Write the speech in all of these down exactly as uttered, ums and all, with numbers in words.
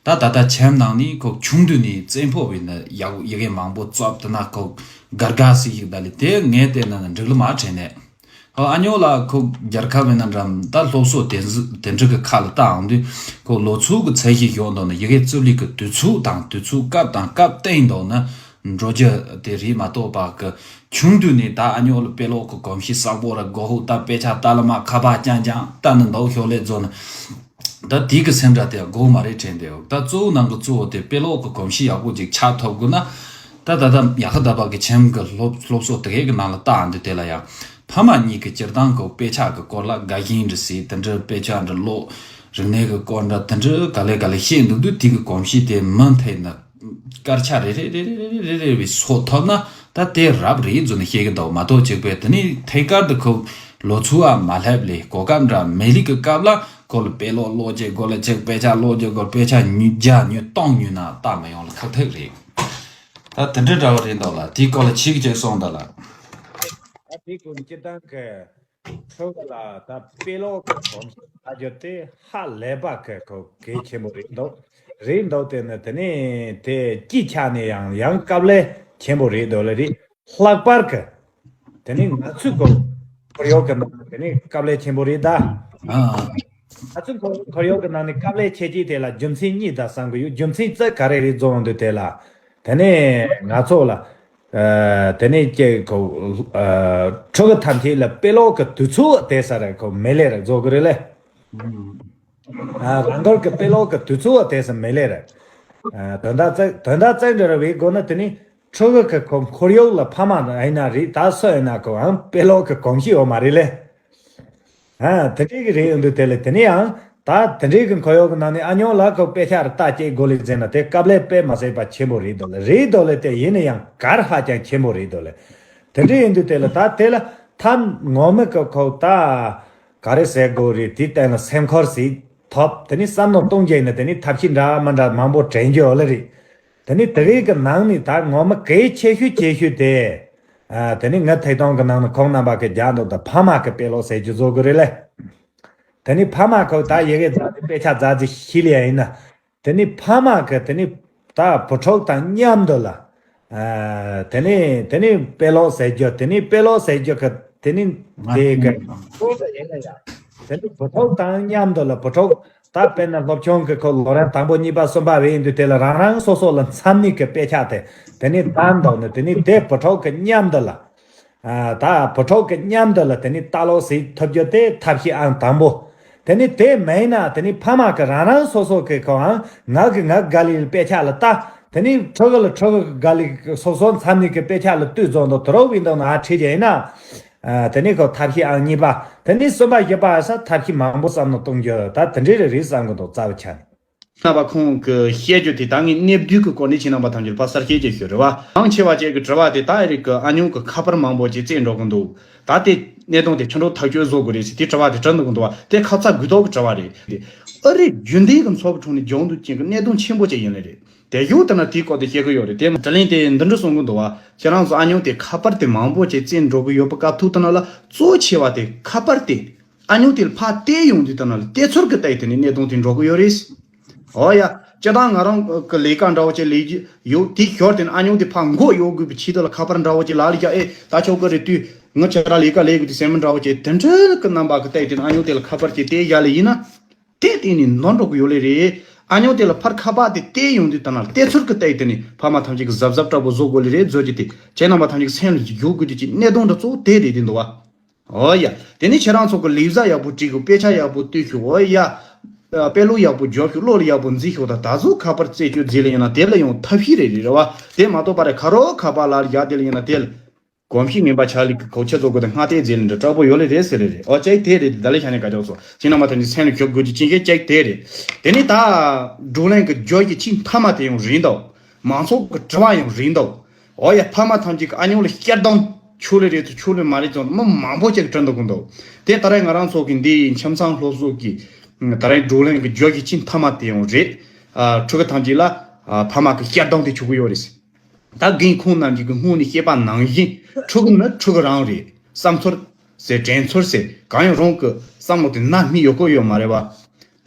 ད་ད་ལྟ་ཁྱིམ་ནང་ནས་ཁོ་ཆུང་དུས་ནས་བཙན་ཕོ་བས་ན་ཡག་ཡི་གེ་མང་པོ་བཙབ་དུ་ན་ཁོ་དགའ་དགའ་སི་ཞིག་ད་ལི་དེ་ངས་བལྟས་ན་ན་འགྲིག་ལ་མ་དྲན་ནས། ཨ་ཉོ་ལ་ཁོ་རྒྱལ་ཁབ་ཡིན་ན་འགྲམ་ད་སློབ་གསོ་དེ་འཛི་དེ་འདྲ་གི་ཁ་ལ་བཏང་དུས་ཁོ་ལོ་ཚོད་གི་ཚད་གཞི་ཞོག་འདུག་ན་ཡི་གེ་བཙུབ་ལི་གི་དུས་ཚོད་དང་དུས་ཚོད་སྐབས་དང་སྐབས་བསྟན་འདུག་ན་འགྲོ་རྒྱུ་དེ་རེད་མ་གཏོགས་པ་གི་ཆུང་དུས་ནས་ད་ཨ་ཉོ་ལ་དཔེ་ཀློག་གི་གོམས་གཤིས་བསགས་པོ་ར་གོ་ཧུ་ད་དཔེ་ཆ་ལྟ་ལ་མ་ཁ་པ་རྐྱང་རྐྱང་ལྟ་ན་འདུག་ཞོག་ལས་རྫོགས་ན། ད་དེའི་གི་སེམས་སྒྲ་དེ་དགོས་མ་རེད་དྲན་དེ། ད་གཙོ་བོ་ནང་གི་གཙོ་བོ་དེ་དཔེ་ཀློག་གི་གོམས་གཤིས་ཡག་པོ་ཅིག་ཆགས་ཐུབ་དགོས་ན། ད་ད་ལྟ་ཡག་ཁ་ད་བག་གི་ཁྱིམ་གི་སློབ་སློབ་གསོ་དེ་གའི་གི་ནང་ལ་བལྟ་འདི་དེ་ལ་ཡང་ཕ་མ་གཉིས་ཀྱི་སྤྱིར་བཏང་གི་དཔེ་ཆ་གི་སྐོར་ལ་དགའ་ཞེན་འདྲ་སྲིད་དེ་འདྲ་དཔེ་ཆ་འདྲ་ཀློག་རིག་གནས་གི་སྐོར་འདྲ་དེ་འདྲ་ག་ལེ་ག་ལེ་བཤད་འདུག་དུས་དེ་གི་གོམས་གཤིས་དེ་མུ་མཐུད་ནས་དཀར་ཆ་རེ་རེ་རེ་རེ་རེ་རེ་རེ་བའི་སོ་ཐོབ་ན་ད་དེ་རབ་རེད་བཟོ་ནས་བཤད་གི་འདུག་མ་གཏོགས་གཅིག་པས་དེ་ནི་ཐད་ཀར་དུ་ཁོ་ལོ་ཚོད་ཨ་མ་སླེབས་ལས་གོ་སྐབས་འདྲ་མེད་ལི་གི་སྐབས་ལ་ཁོ་ལ་དཔེ་ཀློག་ཀློག་ཅེས་དགོས་ལ་ཅིག་དཔེ་ཆ་ཀློག་ཅེས་དགོས་དཔེ་ཆ་ཉུ་བརྒྱ་ཉུ་སྟོང་ཉུ་ན་ལྟ་མི་ཡོང་ལ་ཁག་ཐེག་རེད། ད་དེ་འདྲ་འདྲ་བ་རེད་འདུག་ལ་དེའི་སྐོར་ལ་ཆིག་ཅིག་གསུངས་འདུག་ལ། ད་དེ་ཀུན་སྤྱིར་བཏང་གི་ཕྲུ་གུ་ལ་ད་དཔེ་ཀློག་གི་གོམས་གཤིས་ལ་རྒྱུ་དེ་ཧ་ལས་པ་གི་ཁོ་གལ་ཆེན་པོ་རེད་འདུག་རེད་འདུག་དེ་ནི་དེ་ནི་དེ་སྤྱི་ཆ་ནས་ཡང་ཡང་དཀའ་ལས་ཆེན་པོ་རེད་འདུག་ལ་རེད། ལྷག་པར་གི་དེ་ནི་ང་ཚོའི་གོ་ཁོར་ཡུག་གི་ནང་དེ་ནི་དཀའ་ལས་ཆེན་པོ་རེད་ད། ཨ། ང་ཚོའི་ཁོར་ཁོར་ཡུག་གི་ནང་ནས་དཀའ་ལས་ཆེ་ཆེ་དེ་ལ་རྒྱུ་མཚན་གཉིས་ད་བསམ་གི་ཡོད། རྒྱུ་མཚན་རྩ་ག་རེ་རེད་བཟོ་འོང་དུས་དེ་ལ་དེ་ནི་ང་ཚོ་ལ་ཨ་དེ་ནི་ཀྱེ་ཁོ་ཨ་ཕྲུ་གུ་ཐམས་ཅད་ལ་དཔེ་ཀློག་གི་དུས་ཚོད་དེ་ས་རེད་ཁོ་མེད་ལེ་རེད་བཟོ་གི་རེད་ལེ། ཨ་རང་འགར་གི་དཔེ་ཀློག་གི་དུས་ཚོད་དེ་ས་མེད་ལེ་རེད། ཨ་དོན་དག་རྩ་དོན་དག་རྩ་འདྲ་རེད་བའི་སྒོ་ནས་དེ་ནི་ཕྲུ་གུ་གི་ཁོ་ཁོར་ཡུག་ལ་ཕ་མ་ཡིན་ན་རེད་ད་སུ་ཡིན་ན་ཁོའང་དཔེ་ཀློག་གི་གོམས་གཤིས་ཡོད་མ་རེད་ལེ། ཨ་དེ་འདྲའི་གི་རེད་ཡོང་དུས་དེ་ལས་དེ་ནས་ཡང་ད་དེ་འདྲའི་གི་ཁོར་ཡུག་གི་ནང་ནས་ཨ་ཉོ་ལ་ཁོ་དཔེ་ཆ་རུ་ལྟ་སྐྱེ་དགོས་ལེ་ཟེར་ན་དེ་སྐབས་ལས་དཔེ་མ་སྲིད་པ་ཆེན་པོ་རེད་འདུག་ལེ་རེད་འདུག་ལེ་དེ་ཡིན་ན་ཡང་གར་ཧ་ཅང་ཆེན་པོ་རེད་འདུག་ལེ། དེ་འདྲའི་ཡིན་དུས་དེ་ལ་ད་དེ་ལ་ཐབས་ངོ་མ་གི་ཁོ་ད་ག་རེ་ཟེར་དགོས་རེད་དེ་བསྟན་ལ་སེམས་ཁུར་ཟིག་ཐོབ་དེ་ནས་བསམ་བློ་གཏོང་རྒྱུ་ཡིན་ན་དེ་ནས་ཐབས་ཤེས་འདྲ་མི་འདྲ་མང་པོ་དྲན་རྒྱུ་ཡོད་ལེ་རེད། དེ་ནི་དེ་རིགས་ཀྱི་ནང་ནས་ད་ངོ་མ་གལ་ཆེ་ཤོས་ཆེ་ཤོས་དེ། ཨ་དེ་ནི་ངའི་ཐད་གཏོང་གི་ནང་ནས་ཁོང་རྣམ་པ་གི་རྒྱག་འདུག་ད་ཕ་མ་གི་དཔེ་ཀློག་ཟེར་རྒྱུ་བཟོ་དགོས་རེད་ལེ། དེ་ནི་ཕ་མ་ཁོ་ད་ཡི་གེ་མཛའ་ཟིག་དཔེ་ཆ་མཛའ་ཟིག་ཤི་ལེ་ཡིན་ན། དེ་ནི་ཕ་མ་གི་དེ་ནི་ད་བུ་ཕྲུག་དང་མཉམ་དུ་ལ། ཨ་དེ་ནི་དེ་ནི་དཔེ་ཀློག་ཟེར་རྒྱུ་དེ་ནི་དཔེ་ཀློག་ཟེར་རྒྱུ་གི་དེ་ནི་དེ་གི་ཁོ་ད་ཡིན་ན་ཡང་དེ་ནི་བུ་ཕྲུག་དང་མཉམ་དུ་ལ་བུ་ཕྲུག་ད་དཔེར་ན་སློབ་ཆུང་གི་ཁོ་ལོ་རན་དང་པོ་གཉིས་པ་གསུམ་པ་བས་ཡིན་དུས་དེ་ལ་རང་རང་སོ་སོ་ལ་འཚམ་ནི་གི་དཔེ་ཆ་དེ་དེ་ནི་ད་འདོག་ནི་དེ་ནི་དེ་བུ་ཕྲུག་གི་མཉམ་དུ་ལ་ཨ་ད་བུ་ཕྲུག་གི་མཉམ་དུ་ལ་དེ་ནི་ལྟ་ཀློག་ཟིག་ཐུབ་རྒྱུ་དེ་ཐབས་ཤེས་ཨང་དང་པོ། དེ་ནི་དེ་མེད་ན་དེ་ནི་ཕ་མ་གི་རང་རང་སོ་སོ་གི་ཁོའང་ང་གི་ང་ག་ལི་དཔེ་ཆ་ལ་ལྟ། དེ་ནི་ཕྲུ་གུ་ལ་ཕྲུ་གུ་གི་ག་ལི་སོ་སོ་འཚམ་ནི་གི་དཔེ་ཆ་ལ་ལྟོས་བཟོ་འདུག་དུ་རོགས་བིན་འདུག་ན་ཨ་ཁྲིད་རྒྱུ་ཡིན་ན། ཨ་དེ་ནས་ཁོ་ཐབས་ཤེས་ཨང་གཉིས་པ། དེ་ནས་གསུམ་པ་བཞི་པ་ཨ་ས་ཐབས་ཤེས་མང་པོ་བསམ་བློ་གཏོང་རྒྱུ་ད་དེ་འདྲའི་རེ་རེ་བསམ་གི་འདུག་རྩ་བ་ཆ་ནས། རྣམ་པ་ཁོང་གི་བཤད་རྒྱུ་དེ་ད་ངས་གནས་བསྡུས་ཀྱི་སྐོར་ནས་ཁྱེད་རྣམ་པ་ཐམས་ཅད་ལ་ཕར་གསལ་བཤད་ཅིག་ཞུ་རེ་བ། མང་ཆེ་བ་ཅིག་གི་དྲི་བ་དེ་ད་ཨ་རིག་གི་ཨ་ཉུང་གི་ཁ་པར་མང་པོ་ཅིག་བཙལ་འགྲོ་གི་འདུག་ད་དེ་གནད་དོན་དེ་ཆུ་འགྲོ་ཐག་གཅོད་བཟོ་དགོས་རེད་ཟེར་དེ་དྲི་བ་དེ་དྲི་འདུག་གི་འདུག་བ་དེ་ཁ་ཚ་དགོས་གཏུག་གི་དྲི་བ་རེད། ཨ་རིག་རྒྱུན་ལྡན་གྱི་འཚོ་བའི་ཁྲོད་ནས་རྒྱུན་དུ་ཅན་གྱི་གནད་དོན་ཆེན་པོ་ཅིག་ཡིན་ལེ་རེད། དེ་ཡུལ་དེ་ན་དེའི་སྐོར་དུ་བཤད་གི་ཡོད་རེད་དེ་དྲི་ལན་དེ་འདི་འདྲ་གསུང་གི་འདུག་བ། ཁྱེད་རང་ཚོ་ཨ་ཉོ་དེ་ཁ་པར་དེ་མང་པོ་ཅིག་བཙལ་འགྲོ་གི་ཡོད་པ་སྐབས་ཐུག་དེ་ན་ལ་གཙོ་ཆེ་བ་དེ་ཁ་པར་དེ་ཨ་ཉོ་དེ་ལ་ཕར་བལྟས་ཡོང་དུས་དེ་ན་ལ་བལྟས་ཚོར་གི་ལྟ་ཡི་དེ་ནས་གནད་དོན་དེ་འགྲོ་གི་ཡོད་རེད། ཨོ་ཡ། སྤྱིར་བཏང་ང་རང་གི་ལས་ཀ་འདྲ་བོ་ཅིག་ལས་ཀྱི་ཡོད་དེ་ཞོར་དེ་ན་ཨ་ཉོ་དེ་ཕར་མགོ་གཡོག་དགོས་པའི་ཆེད་དུ་ལ་ཁ་པར་འདྲ་བོ་ཅིག་ལག་ལ་བཞག་ཨེ་ད་ཆོག་གི་རེད་དུས་ང་ཁྱེད་རང་ལས་ཀ་ལས་དགོས་དུས་སེམས་མི་འདྲ་བོ་ཅིག་དེ་འདྲ་གི་རྣམ་པ་གི་ལྟ་ཡི་དེ་ན་ཨ་ཉོ་དེ་ལ་ཁ་པར་ཅིག་བལྟས་བཞག་ལེ་ཡིན་ན། དེ་སྟེང་ནས་ནོར་འགྲོ་གི་ཡོད་ལེ་རེད། ཨ་ཉོ་དེ་ལ་ཕར་ཁ་པར་དེ་བལྟས་ཡོང་དུས་ད་ན་བལྟས་ཚོར་གི་བལྟས་དེ་ནི་ཕ་མ་ཐམས་ཅད་ཀྱི་གཟབ་གཟབ་འདྲ་པོ་བཟོ་དགོས་ལེ་རེད་བཟོ་རྒྱུ་དེ་ཁྱེད་རྣམ་པ་ཐམས་ཅད་ཀྱི་སེམས་ལ་འཇུག་དགོས་རྒྱུ་ཅིག་གནད་དོན་འདྲ་གཙོ་བོ་དེ་རེད་དེ་འདུག་བ། ཨོ་ཡ། དེ་ནི་ཁྱེད་རང་ཚོ་གི་ལེབ་ཟ་ཡག་པོ་བྲིས་ཤོག་དཔེ་ཆ་ཡག་པོ་ལྟོས་ཤོག་ཨོ་ཡ། དཔེ་ཀློག་ཡག་པོ་རྒྱོབ་ཤོག་བློ་ལ་ཡག་པོ་འཛིན་ཤོག་ད་ད་གཟོད་ཁ་པར་རྩད་གཅོད་མཛད་ལེ་ཡིན་ན་དེ་ལ་ཡང་ཐབས་ཤེས་རེ་རེད་རེད་བ། དེ་མ་གཏོགས་པ་རེད་ཁ་རོག་ཁ་པར་ལ་བཞག་དེ་ལ་ཡིན་ན་དེ་ལ། གོམས་གཤིས་ངན་པ་ཆགས་ལུགས་ཀྱི་གོ་ཆ་བཟོ་དགོས་དང་སྔ་ལྟས་རྗེས་ལ་འདྲ་དྲག་པོ་ཡོད་ལེ་རེད་ཟེར་རེ་རེད། ཨོ་ཅག་དེ་རེད་དེ་ད་ལེ་ཤ་ནས་ག་ཅག་སོ་ཅི་ན་མ་ཐམས་ཅད་སེམས་ལ་ཞོག་དགོས་ཀྱི་ཅི་ཤེས་ཅག་དེ་རེད། དེ་ནི་ད་བགྲོ་གླེང་གི་རྒྱུ་གི་ཆིང་མཐའ་མ་དེ་ཡང་རིང་འདུག་མང་ཚོགས་ཀྱི་དྲི་བ་ཡང་རིང་འདུག་ཨོ་ཡ་ཕ་མ་ཐམས་ཅད་ཀྱི་ཨ་ཉོ་ལ་བསྐྱར་ལྡང་ཆུ་ལེ་རེད་ཚོ་ཆུ་ལེ་མ་རེད་ཚོ་མི་མང་པོ་ཅིག་དྲི་འདུག་གི་འདུག་དེ་ད་རེས་ང་རང་ཚོ་གི་འདི་ཁྱིམ་ཚང་སློབ་གསོ་གི་ད་རེས་བགྲོ་གླེང་གི་རྒྱུ་གི་ཆིང་མཐའ་མ་དེ་ཡང་རེད། ཕྲུ་གུ་ཐམས་ཅད་ལ་ཕ་མ་གི་བསྐྱར་ལྡང་དེ་ཆུ་གི་ཡོད་རེད། ད་རྒན་ཁོང་རྣམས་ཀྱི་སྔོན་ནས་བཤད་པ་ནང་བཞིན་ཕྲུ་གུ་ནི་ཕྲུ་གུ་རང་རེད། བསམ་ཚོར་ཟེར་དྲན་ཚོར་ཟེར་གང་ཡང་རུང་གི་བསམ་བློ་དེ་ནམ་སྨིན་ཡོད་གོ་ཡོད་མ་རེད་བ།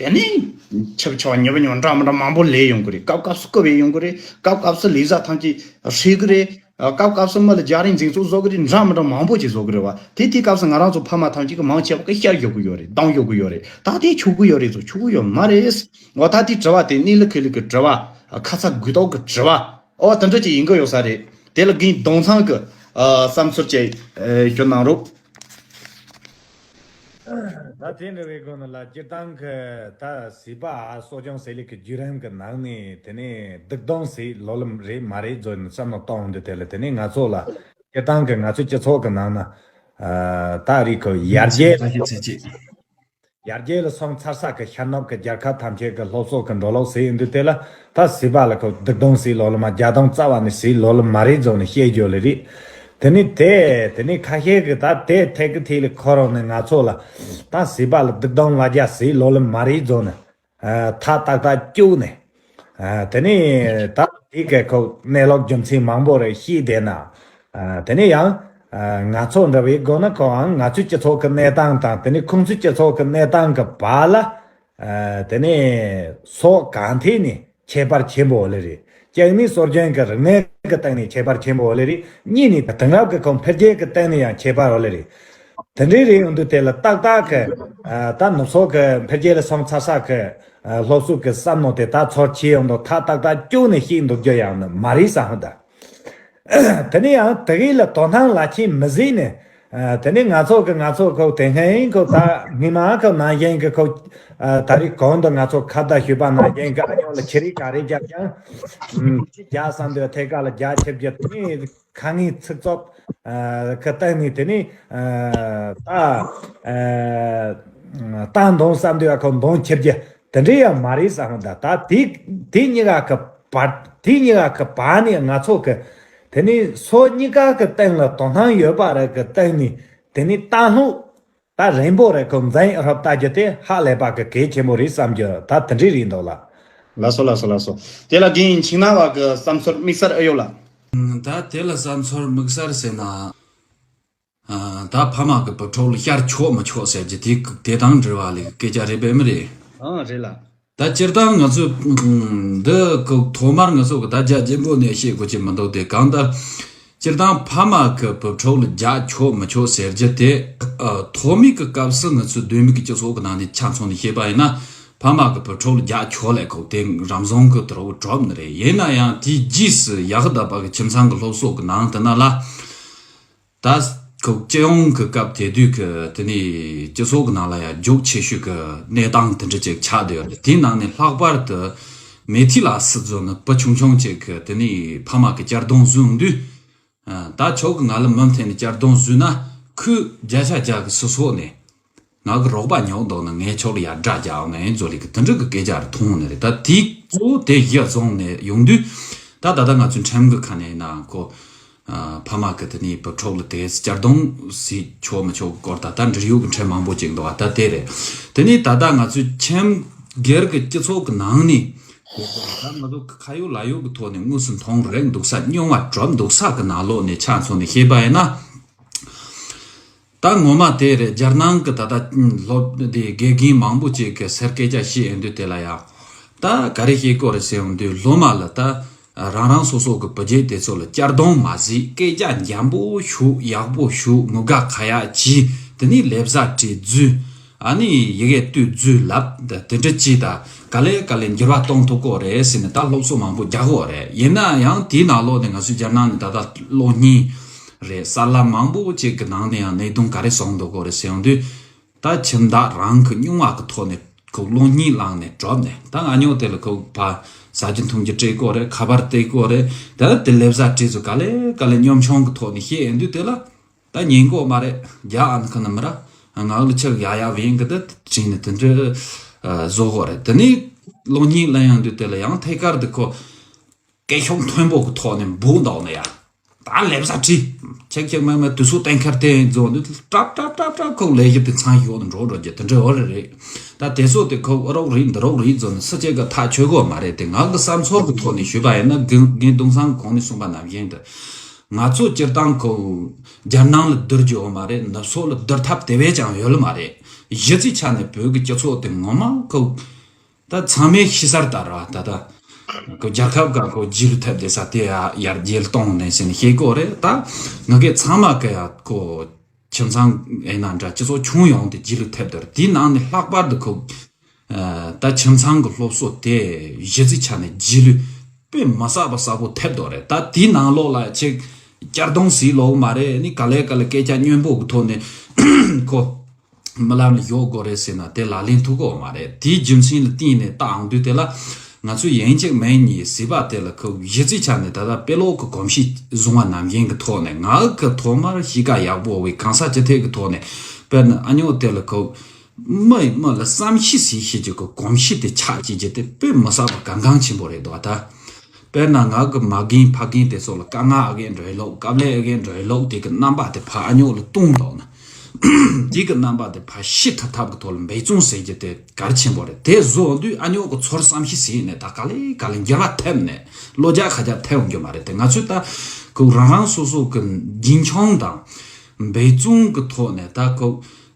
དེ་ནས་ཆབ་ཆ་ཉེ་བ་ཉོ་འདྲ་མི་འདྲ་མང་པོ་ལས་ཡོང་གི་རེད། སྐབས་སྐབས་སུ་རྐུ་བས་ཡོང་གི་རེད། སྐབས་སྐབས་སུ་ལས་བཟའ་ཐམས་ཅད་ཧྲིལ་གི་རེད། སྐབས་སྐབས་སུ་མི་ལ་རྒྱ་རིགས་འཛིང་རྩོད་བཟོ་གི་རེད། འདྲ་མི་འདྲ་མང་པོ་ཅིག་བཟོ་གི་རེད་བ། དེ་དུས་སྐབས་སུ་ང་རང་ཚོ་ཕ་མ་ཐམས་ཅད་ཀྱིས་མང་ཆེ་བ་གིས་བཤད་ཞོག་གི་ཡོད་རེད། སྡང་ཞོག་གི་ཡོད་རེད། ད་དེ་ཆོག་གི་ཡོད་རེད་ཚོ། ཆོག་གི་ཡོད་མ་རེད། འོ་ད་དེ་དྲི་བ་དེ་གནས་ལུགས་ཁས་ལེན་གྱི་དྲི་བ། ཁ་ཚ་དགོས་གཏུགས་ཀྱི་དྲི་བ། འོ་དེ་འདྲ་ཅིག་ཡིན་གྱི་ཡོད་ས་རེད། དེ་ལ་རྒན་ལྡོང་ཚང་གི་བསམ་ཚུལ་ཅིག་ཞུ་གནང་རོགས། ད་དེ་འདྲ་བའི་སྒོ་ནས་ལ་སྤྱིར་བཏང་གི་ད་སྲིད་པ་གསོ་སྐྱོང་ཟེར་ལས་ཀྱི་བརྒྱུད་རིམ་གྱི་ནང་ནས་དེ་ནས་སྡུག་སྡོམ་ཟེར་ལོ་ལམ་རེད་མ་རེད་བཟོ་ནས་བསམ་བློ་གཏོང་འདུག་དེ་ལ་དེ་ནས་ང་ཚོ་ལ་སྤྱིར་བཏང་གི་ང་ཚོའི་སྤྱི་ཚོགས་ཀྱི་ནང་ན་ད་རིག་གི་ཡར་རྒྱས། ཡར་རྒྱས་ལ་སོང་ཚར་ས་གི་ཤར་ནུབ་ཀྱི་རྒྱལ་ཁབ་ཐམས་ཅད་ཀྱི་སློབ་གསོ་གི་འགྲོ་ལུགས་ཟེར་ཡོང་དུས་དེ་ལ་ད་སྲིད་པ་ལ་ཁོ་སྡུག་སྡོམ་ཟེར་ལོ་ལ་མ་རྒྱ་སྡོམ་རྩ་བ་ནས་ཟེར་ལོ་ལ་མ་རེད་བཟོ་ནས་བཤད་རྒྱུ་ལ་རེད། དེ་ནི་དེ་དེ་ནི་ཁ་ཤས་ཀྱི་ད་དེ་ཐད་ཀི་ཐད་ལ་ཁོ་རང་ནས་ང་ཚོ་ལ་ད་སྲིད་པ་ལ་སྡུག་སྡོམ་ལ་རྒྱ་ཟེར་ལོ་ལ་མ་རེད་བཟོ་ནས། ཐག་ཏག་ཏག་བཅུག་ནས། དེ་ནས་ད་དེ་གའི་ཁོ་གནས་ལུགས་རྒྱུ་མཚན་མང་པོ་རེ་ཤེས་བསྡད་ན། དེ་ནས་ཡང་ང་ཚོ་འདྲ་བའི་སྒོ་ནས་ཁོའང་ང་ཚོའི་སྤྱི་ཚོགས་ཀྱི་གནས་སྟངས་དང་དེ་ནས་ཁོང་ཚོའི་སྤྱི་ཚོགས་ཀྱི་གནས་སྟངས་ཀྱི་བར་ལ། དེ་ནས་སོ་གང་ཐད་ནས་ཁྱད་པར་ཆེན་པོ་ལེ་རེད། གཅིག་ནི་སྲོལ་རྒྱུན་གྱི་རིག་གནས་ཀྱི་སྟེང་ནས་ཁྱད་པར་ཆེན་པོ་ལེ་རེད། གཉིས་ནི་དེང་རབས་ཀྱི་ཁོ་འཕེལ་རྒྱས་ཀྱི་སྟེང་ནས་ཡང་ཁྱད་པར་ལེ་རེད། དེ་འདྲའི་རིགས་ཡོང་དུས་དེ་ལ་ཏག་ཏག་གི་ད་ནུབ་ཕྱོགས་ཀྱི་འཕེལ་རྒྱས་ལ་སོང་ཚར་ས་གི་སློབ་གསོ་གི་བསམ་མནོ་དེ་ད་ཚོར་ཆེ་ཡོང་དུས་ཐག་ཏག་ཏག་བཅུག་ནས་ཤེས་འདུག་རྒྱུ་ཡང་ནི་མ་རེད་བསམ་ཧ་ད། དེ་ནས་ཡང་དེ་གའི་ལ་དོ་སྣང་ལ་ཆེས་མི་བཟོས་ནས། དེ་ནས་ང་ཚོ་གི་ང་ཚོ་ཁོ་དེ་སྔའི་ཁོ་ད་སྔོན་མ་ཁོ་ནང་བཞིན་གི་ཁོ་ད་རེས་གོང་དུ་ང་ཚོ་ཁ་བརྡ་ཞུས་པ་ནང་བཞིན་གི་ཨ་ཉོ་ལ་ཁྱི་རིགས་ག་རེ་རྒྱབ་ཀྱང་ཁྱི་རྒྱག་བསམ་དུས་ཐད་ཀ་ལ་རྒྱག་ཁྱི་རྒྱག་དེ་ནས། ཁ་ངན་ཚིག་རྩུབ་ཁ་བཏང་ནས་དེ་ནས་ད་ད་འདོང་བསམ་དུས་ཨ་ཁོ་འདོང་ཁྱེར་རྒྱུ་དེ་འདྲ་ཡང་མ་རེད་བསམ། ད་ད་དེ་དེ་གཉིས་ཀ་གི་བར་དེ་གཉིས་ཀ་གི་བར་ནས་ང་ཚོ་གི་དེ་ནས་སོ་གཉིས་ཀ་གི་སྟེང་ལ་དོ་སྣང་ཡོད་པ་རེད་གི་སྟེང་ནས་དེ་ནས་ལྟ་ལྷུག་ད་རན་པོ་རེད་ཁོ་འཛིན་རབ་ལྟ་རྒྱུ་དེ་ཧ་ལས་པ་གི་གལ་ཆེན་པོ་རེད་བསམ་རྒྱུ་ད་དེ་འདྲ་རེད་འདུག་ལ། ལགས་སོ་ལགས་སོ་ལགས་སོ། དེ་ལ་རྒན་འཆིང་ན་བ་གི་བསམ་ཚུལ་དམིགས་བསལ་ཨེ་ཡོད་ལ། ད་དེ་ལ་བསམ་ཚུལ་དམིགས་བསལ་ཟེར་ན། ད་ཕ་མ་གི་བུ་ཕྲུག་ལ་བཤད་ཆོག་མི་ཆོག་ཟེར་རྒྱུ་དེ་དེ་དང་འབྲེལ་བ་ལས་སྐད་ཆ་རེད་པས་མི་རེད། ཨང་རེད་ལ། ད་སྤྱིར་བཏང་ང་ཚོས་འདི་གི་ཐོག་མར་ང་ཚོ་གི་ད་རྒྱ་རྒྱལ་པོ་ནས་བཤད་དགོས་ཀྱི་མི་འདུག་དེ་གང་ལྟར་སྤྱིར་བཏང་ཕ་མ་གི་བུ་ཕྲུག་ལ་རྒྱག་ཆོག་མི་ཆོག་ཟེར་རྒྱུ་དེ་ཐོག་མའི་གི་སྐབས་སུ་ང་ཚོའི་གདོད་མའི་གི་སྤྱི་ཚོགས་གི་ནང་ནས་ཆ་མཚོན་ནས་བཤད་པ་ཡིན་ན་ཕ་མ་གི་བུ་ཕྲུག་ལ་རྒྱག་ཆོག་ལས་ཁོ་དེ་རང་བཟང་གི་དུ་རུ་གྲོབ་ནི་རེད། ཡིན་ན་ཡང་དེའི་རྗེས་སུ་ཡག་བསྡད་པ་གི་ཁྱིམ་ཚང་གི་སློབ་གསོ་གི་ནང་དུ་ན་ལ། ད་ཁོ་སྤྱི་ཡོངས་ཀྱི་སྐབས་དེ་དུས་ཀྱི་དེ་ནས་སྤྱི་ཚོགས་ཀྱི་ནང་ལ་ཡང་རྒྱུགས་ཆེ་ཤོས་ཀྱི་གནས་སྟངས་དེ་འདྲ་ཅིག་ཆགས་བསྡད་ཡོད་རེད། དེའི་ནང་ནས་ལྷག་པར་དུ་མེ་ཐི་ལ་སི་ཛོ་ནི་བུ་ཆུང་ཆུང་ཅིག་གི་དེ་ནས་ཕ་མ་གི་གཅར་རྡུང་བཟུང་དུས། ད་ཁྱོད་ཀྱི་ང་ལ་མུ་མཐུད་ནས་གཅར་རྡུང་བཟོས་ན་ཁོས་བརྒྱ་ཆ་བརྒྱ་གི་སུ་སོགས་ནས། ང་གི་རོགས་པ་ཉོག་འདུག་ན་ངས་ཁྱོད་ལ་ཡར་དགྲ་རྒྱག་ནས་འཛོ་ལི་གི་དེ་འདྲ་གི་སྐད་ཆ་རེ་མཐོང་ནི་རེད། ད་དེ་གཙོ་བོ་དེ་གཞི་བཟུང་ནས་ཡོང་དུས་ད་ད་ལྟ་ང་ཚོའི་ཁྲིམས་གི་ཁ་ནས་ན་ཁོ་ཕ་མ་གི་དེ་ནས་བུ་ཕྲུག་ལ་དེ་གཅར་རྡུང་ཟིག་ཆོག་མི་ཆོག་གི་སྐོར་ད་ལྟ་འབྲེལ་ཡོད་གི་ཁྲིམས་མང་པོ་ཅིག་འདུག་ད་དེ་རེད། དེ་ནས་ད་ལྟ་ང་ཚོའི་ཁྲིམས་སྒེར་གི་སྤྱི་ཚོགས་གི་ནང་ནས་ད་ང་ཚོ་ཁ་ཡོད་ལག་ཡོད་གི་ཐོག་ནས་དངོས་སུ་མཐོང་རེག་འདུག་ས་རྙོག་མ་གྲུབ་འདུག་ས་གི་ནང་ལོགས་ནས་ཆ་མཚོན་ནས་བཤད་པ་ཡིན་ན། ད་ངོ་མ་དེ་རེད། རྒྱལ་ནང་གི་ད་ལྟ་སློབ་དེ་དགེ་རྒན་མང་པོ་ཅིག་གི་སེར་སྐད་ཆ་བཤད་ཡོང་དུས་དེ་ལ་ཡང་ད་ག་རེ་བཤད་དགོས་རེད་ཟེར་ཡོང་དུས་སློབ་མ་ལ་ད་རང་རང་སོ་སོ་གི་བུ་རྒྱུད་དེ་ཚོ་ལ་གཅར་རྡུང་མ་བཟོས། སྐད་ཆ་འཇམ་པོ་ཞུ། ཡག་པོ་ཞུ། ངུ་དགའ་ཁ་ཡག་གྱིས། དེ་ནས་ལེ་བཟའ་སྤྲད་རྫུས། ཨ་ནི་ཡི་གེ་བཏུས་རྫུས་ལབ། དེ་འདྲ་ཅིག་ད་ག་ལེ་ག་ལེ་འགྱུར་བ་གཏོང་ཐུབ་དགོས་རེད་ཟེར་ནས་ད་སློབ་གསོ་མང་པོ་རྒྱག་དགོས་རེད། ཡིན་ན་ཡང་དེའི་ནང་ལོགས་ནས་ང་ཚོའི་རྒྱལ་ནང་ནས་ད་ལྟ་གློག་བརྙན་རེད། གསར་ལམ་མང་པོ་ཅིག་གི་ནང་ནས་ཡང་གནད་དོན་ག་རེ་བཟུང་འདུག་གོ་རེད་ཟེར་ཡོང་དུས། ད་ཁྱིམ་བདག་རང་གི་སྙུང་བ་གི་ཐོག་ནས་ཁོ་གློག་བརྙན་བླངས་ནས་གྲོབ་ནས་ད་ང་ཉོ་དེ་ལ་ཁོ་ཕ་ཟ་རྒྱུ་འཐུང་རྒྱུ་སྤྲད་གོ་རེད། ཁ་པར་སྟེར་གོ་རེད། དེ་ལ་དེ་ལེབ་ཟ་བྲིས་ཚོ་ག་ལེ་ག་ལེ་གཉོམ་ཆུང་གི་ཐོག་ནས་བཤད་ཡོང་དུས་དེ་ལ་ད་ཉན་གོ་མ་རེད། རྒྱ་ཨ་ནི་ཁ་ན་མི་ར་ང་ལ་ཆག་ཡ་ཡ་བེན་གི་ད་བྲིས་ནས་དེ་འདྲ་བཟོ་གོ་རེད། དེ་ནས་གློག་བརྙན་བླངས་ཡོང་དུས་དེ་ལ་ཡང་ཐད་ཀར་དུ་ཁོ། སྐད་ཤུགས་མཐོན་པོ་གི་ཐོག་ནས་འབོད་འདུག་ནི་ཡ། ད་ལེབ་ཟ་བྲིས། ཆེག་ཆེག་མེག་མེག་དུས་སུ་གཏན་འཁེལ་དེ་འཛོ་འདི་ཏྲབ་ཏྲབ་ཏྲབ་ཏྲབ་ཁོ་ལས་ཞིབ་དེ་ཚང་ཞོག་ནི་འགྲོ་འགྲོ་རྒྱུ་དེ་འདྲ་འོ་རེ་རེད། ད་དེ་སོགས་དེ་ཁོ་ཨ་རོག་རེད་འདི་རོག་རེད་འཛོ་ནི་སུ་གཅིག་གི་ཐག་ཆོད་གོ་མ་རེད། དེ་ང་གི་བསམ་ཚོར་གི་ཐོག་ནས་ཞུས་པ་ཡིན་ན་རྒན་རྒན་ཏུང་སང་གོང་ནས་གསུངས་པ་ནང་བཞིན་དུ། ང་ཚོ་སྤྱིར་བཏང་ཁོ་རྒྱལ་ནང་ལ་བསྡུར་རྒྱུ་ཡོད་མ་རེད། ནུབ་ཕྱོགས་ལ་བསྡུར་ཐབས་དེ་བས་ཀྱང་ཡོད་ལ་མ་རེད། གཞི་རྩའི་ཆ་ནས་བོད་ཀྱི་སྤྱི་ཚོགས་དེ་ངོ་མ་ཁོ་ད་ཚང་མས་ཤེས་གསལ་ལྟར་བ་ད་ལྟ་ཁོ་རྒྱལ་ཁབ་ཀ་ཁོ་རྗེས་ལུས་ཐེབས་བསྡད་ས་དེ་ཡར་རྒྱས་གཏོང་ནས་ཟེར་ནས་བཤད་གོ་རེད། ད་ང་གི་ཚང་མ་གི་ཡ་ཁོ་ཁྱིམ་ཚང་ཡིན་ན་འདྲ་སྤྱི་ཚོགས་ཁྱོན་ཡོངས་དེ་རྗེས་ལུས་ཐེབས་འདུག་དེའི་ནང་ནས་ལྷག་པར་དུ་ཁོ་ད་ཁྱིམ་ཚང་གི་སློབ་གསོ་དེ་གཞི་རྩའི་ཆ་ནས་རྗེས་ལུས་དཔེ་མི་བསགས་པ་བསགས་པོ་ཐེབས་འདུག་རེད། ད་དེའི་ནང་ལོགས་ལ་ཅིག་གཅར་རྡུང་ཟིག་ལོག་མ་རེད། ནི་ག་ལེ་ག་ལེ་སྐད་ཆ་སྙན་པོ་གི་ཐོག་ནས་ཁོ་རྨི་ལམ་ལ་ཡོད་དགོས་རེད་ཟེར་ན་དེ་ལག་ལེན་ཐུབ་ཀྱི་ཡོད་མ་རེད། དེའི་རྒྱུ་མཚན་ལ་བརྟེན་ནས་ད་ཨང་དུས་དེ་ལ་ང་ཚོས་ཡིན་གཅིག་མིན་གཉིས་ཟིག་པ་དེ་ལ་ཁོ་གཞི་རྩའི་ཆ་ནས་ད་ལྟ་དཔེ་ཀློག་གི་གོམས་གཤིས་བཟུང་བ་ནམ་རྒྱུན་གྱི་ཐོག་ནས་ང་གི་ཐོག་མར་གཤིས་ཀ་ཡག་པོ་བའི་གང་ཟག་ཅི་ཐད་ཀྱི་ཐོག་ནས་དཔེར་ན་ཨ་ཉོ་དེ་ལ་ཁོ་མི་ཡི་མི་ལ་བསམ་ཤེས་ཟིག་ཤེས་རྒྱུ་གི་གོམས་གཤིས་དེ་ཆགས་བྱེད་རྒྱུ་དེ་དཔེ་མི་བསགས་པ་གལ་འགངས་ཆེན་པོ་རེད་འདུག་ད། དཔེར་ན་ང་གི་མ་རྒན་ཕ་རྒན་དེ་ཚོ་ལ་དཀའ་ངལ་ཨ་གེ་འགྲོ་ཡི་ལོག་དཀའ་ལས་ཨ་གེ་འགྲོ་ཡི་ལོག་དེ་གི་རྣམ་པ་དེ་ཕ་ཨ་ཉོ་ལ་བཏང་འདུག་ན། དེ་གི་རྣམ་པ་དེ་ཕ་ཤི་ཐ་ཐབས་ཀྱི་ཐོག་ལ་འབད་བརྩོན་ཟེར་རྒྱུ་དེ་གལ་ཆེན་པོ་རེད། དེ་བཟོ་དུས་ཨ་ཉོ་གི་ཚོར་བསམ་ཤེས་ཟིན་ནས་ད་ག་ལེ་ག་ལེ་འགྱུར་བ་ཐེབས་ནས་བློ་རྒྱ་ཁ་རྒྱ་ཐེབས་འོང་རྒྱུ་མ་རེད། དེ་ང་ཚོས་ད་ཁོ་རང་རང་སོ་སོ་གི་རྒྱུན་འཁྱོངས་དང་འབད་བརྩོན་གི་ཐོག་ནས་ད་ཁོ་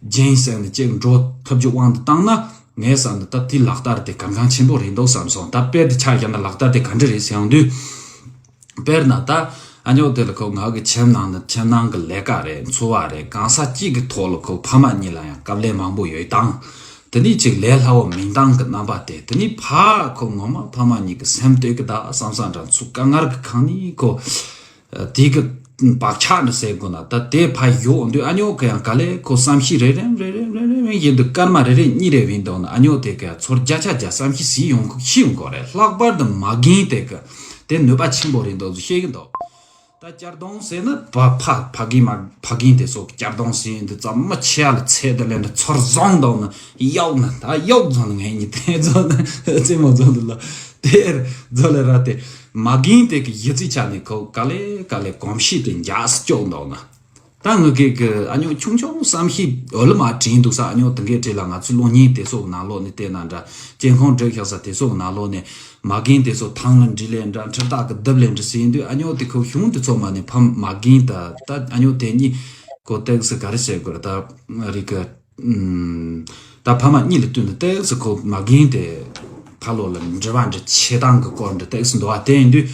རྒྱུན་ཟེར་ནས་ཅིག་འགྲོ་ཐུབ་རྒྱུ་དབང་དུ་བཏང་ན། ངས་བསམ་ན་ད་དེའི་ལག་བསྟར་དེ་གལ་འགངས་ཆེན་པོ་རེད་འདུག་བསམ་སོང་། ད་དཔེར་དེ་ཆ་བཞག་ན་ལག་བསྟར་དེ་ག་འདྲ་རེད་ཟེར་ཡོང་དུས། དཔེར་ན་ད་ཨ་ཉོ་དེ་ལ་ཁོ་ང་གི་ཁྱིམ་ནང་ནི་ཁྱིམ་ནང་གི་ལས་ཀ་རེད། འཚོ་བ་རེད། གང་ཟག་གཅིག་གི་ཐོག་ལ་ཁོ་ཕ་མ་གཉིས་ལ་ཡང་དཀའ་ལས་མང་པོ་ཡོད་དང་། དེ་ནས་ཅིག་ལས་སླ་བོ་མིན་སྟངས་ཀྱི་རྣམ་པ་དེ་དེ་ནས་ཕ་ཁོ་ངོ་མ་ཕ་མ་གཉིས་ཀྱི་སེམས་གཏོད་ཀྱི་ད་བསམ་བསམ་འདྲ་ཚུགས་དཀའ་ངལ་གྱི་ཁང་ནས་ཁོ། དེ་གི་བག་ཆགས་འདི་ཟེར་དགོས་ན་ད་དེ་ཕ་ཡོད་འདུག་ཨ་ཉོ་གི་ཡང་ག་ལེ་ཁོ་བསམ་ཤེས་རེ་རེ་རེ་རེ་རེ་རེ་ཡིན་འདུག་སྐར་མ་རེ་རེ་གཉིས་རེ་ཡིན་འདུག་ན་ཨ་ཉོ་དེ་གི་ཚོར་བརྒྱ་ཆ་བརྒྱ་བསམ་ཤེས་ཟིན་ཡོང་ཤེས་ཡོང་གོ་རེད། ལྷག་པར་དུ་མ་རྒན་དེ་གི་དེ་ནུས་པ་ཆེན་པོ་རེད་འདུག་ཟེར་བཤད་གི་འདུག་ད་གཅར་རྡུང་ཟེར་ན་ཕ་ཕ་ཕ་རྒན་མ་ཕ་རྒན་དེ་ཚོ་གི་གཅར་རྡུང་ཟེར་འདི་ཙམ་མི་ཆེ་ཡ་ལ་ཚད་དེ་ལས་འདི་ཚོར་བཟང་འདུག་ན་གཡོག་ན་ད་གཡོག་བཟང་ན་ངས་ཉིད་དེ་ཚོ་ན་རྩེད་མོ་བཟང་འདུག་ལ་དེ་རྫོ་ལ་ར་དེ། མ་རྒན་དེ་གི་གཞི་རྩའི་ཆ་ནས་ཁོ་ག་ལེ་ག་ལེ་གོམས་གཤིས་དེ་འཇགས་སུ་བཅུག་འདུག་ན། ད་ངི་གེ་གི་ཨ་ཉོ་ཆུང་ཆུང་བསམ་ཤེས་འོ་ལ་མ་དྲན་འདུག་ས། ཨ་ཉོ་དེ་འགའི་གྲས་ལ་ང་ཚོའི་གློག་བརྙན་དེ་ཚོ་གི་ནང་ལོགས་ནས་བལྟས་ན་འདྲ། སྐྱེ་ཁུངས་བསྒྲིགས་བཞག་ས་དེ་ཚོ་གི་ནང་ལོགས་ནས་མ་རྒན་དེ་ཚོ་ཐང་ལ་འདྲི་ལེ་འདྲ། འཕྲུལ་རྟ་གི་རྡབ་ལེ་འདྲ་ཟེར་དུས་ཨ་ཉོ་དེ་ཁོ་གཞུང་དེ་ཚོ་མ་ནས་ཕ་མ་རྒན་ད་ད་ཨ་ཉོ་དེ་གཉིས་ཁོ་ཏེག་སི་ག་རེ་བྱེད་དགོས་རེད་ད་རིག་གི་ད་ཕ་མ་གཉིས་ལ་བསྟུན་ནས་ཏོག་ཙམ་ཁོ་མ་རྒན་དེ་ཕ་ལོ་ལ་འབྲེལ་བ་འདྲ་བྱེད་སྟངས་ཀྱི་སྐོར་འདྲ་ཏོག་ཙམ་འདུག་བ། དེ་ཡིན་དུས་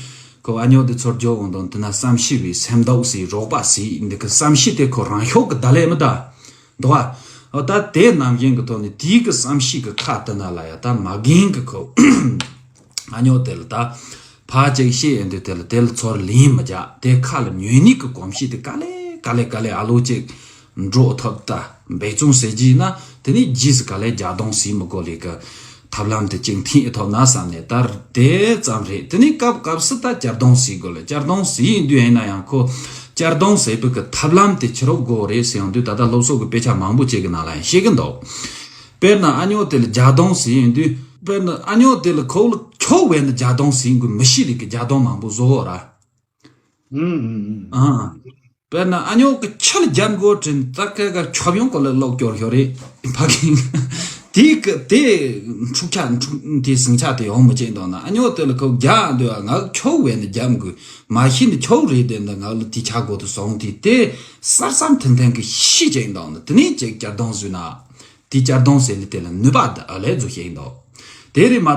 ཁོ་ཨ་ཉོ་དེ་ཚོར་འཇོག་འོང་དང་དེ་ན་བསམ་ཤེས་པའི་སེམས་རྟོགས་སི་རོགས་པ་སི་འདི་གི་བསམ་ཤེས་དེ་ཁོ་རང་ཤོག་གི་ད་ལས་མི་ད་འདུག་བ། ད་དེ་ནམ་རྒྱུན་གི་ཐོག་ནས་དེའི་གི་བསམ་ཤེས་གི་ཁ་དེ་ན་ལ་ཡ་ད་མ་རྒན་གི་ཁོ་ཨ་ཉོ་དེ་ལ་ད་ཕ་ཅིག་ཤེས་ཡིན་དུས་དེ་ལ་དེ་ལ་ཚོར་ལེན་མི་རྒྱག་དེ་ཁ་ལ་ཉོན་ནི་གི་གོམས་གཤིས་དེ་ག་ལེ་ག་ལེ་ག་ལེ་ཨ་ལོ་ཅིག་འགྲོ་ཐུབ་ད་འབད་བརྩོན་ཟེར་གྱི་ན་དེ་ནས་རྗེས་སུ་ག་ལེ་རྒྱ་གདོང་ཟིན་མི་དགོས་ལས་ཀ་ཐབས་ལམ་དེ་ཅིག་འཐེན་ཐུབ་ན་བསམ་ནས་ད་དེ་ཙམ་རེད། དེ་ནས་སྐབས་སྐབས་སུ་ད་གཅར་རྡུང་ཟེར་དགོས་ལ་གཅར་རྡུང་ཟེར་ཡིན་དུས་ཡིན་ན་ཡང་ཁོ་གཅར་རྡུང་ཟེར་བུ་གི་ཐབས་ལམ་དེ་ཕྱི་རོགས་དགོས་རེད་ཟེར་ཡོང་དུས་ད་ལྟ་སློབ་གསོ་གི་དཔེ་ཆ་མང་པོ་ཅིག་གི་ནང་ལ་ཡང་བཤད་གི་འདུག་དཔེར་ན་ཨ་ཉོ་དེ་ལ་རྒྱ་གདོང་ཟེར་ཡིན་དུས་དཔེར་ན་ཨ་ཉོ་དེ་ལ་ཁོ་ལ་ཁྱོ་བས་ན་རྒྱ་གདོང་ཟེར་དགོས་མི་ཤེས་རིགས་གི་རྒྱ་གདོང་མང་པོ་བཟོ་འོ་ར། ཨུམ་ཨུམ་ཨུམ། ཨ། དཔེར་ན་ཨ་ཉོ་གི་ཆ་ལ་རྒྱབ་མགོ་དྲན་ད་ཀ་ཀ་ཁྱབ་ཡོང་གོ་ལ་ལོག་སྐྱོར་ཤོར་རེད་ཕ་གིན། དེ་གི་དེ་འཁྲུག་ཆ་འཁྲུག་དེ་ཟིང་ཆ་དེ་ཡོང་མི་བྱེད་འདུག་ན་ཨ་ཉོ་དེ་ལ་ཁོ་རྒྱ་འདོད་ང་ཁྱོ་བས་ནི་རྒྱབ་མགོ་མ་ཤི་ནི་ཁྱོ་རེད་དེ་འདི་ང་ལ་དེ་ཆ་གོ་དུ་སོང་དེ་དེ་སར་སམ་ཐན་ཐན་གི་ཤི་བྱེད་འདུག་ན་དེ་ནས་ཅིག་གྱ་གདོང་བཟོས་ན། དེ་གཅར་རྡུང་ཟེར་ལེ་དེ་ལ་ནུས་པ་ཨ་ལས་བཟོ་ཤེས་ཡིན་འདུག་དེ་རེད་མ་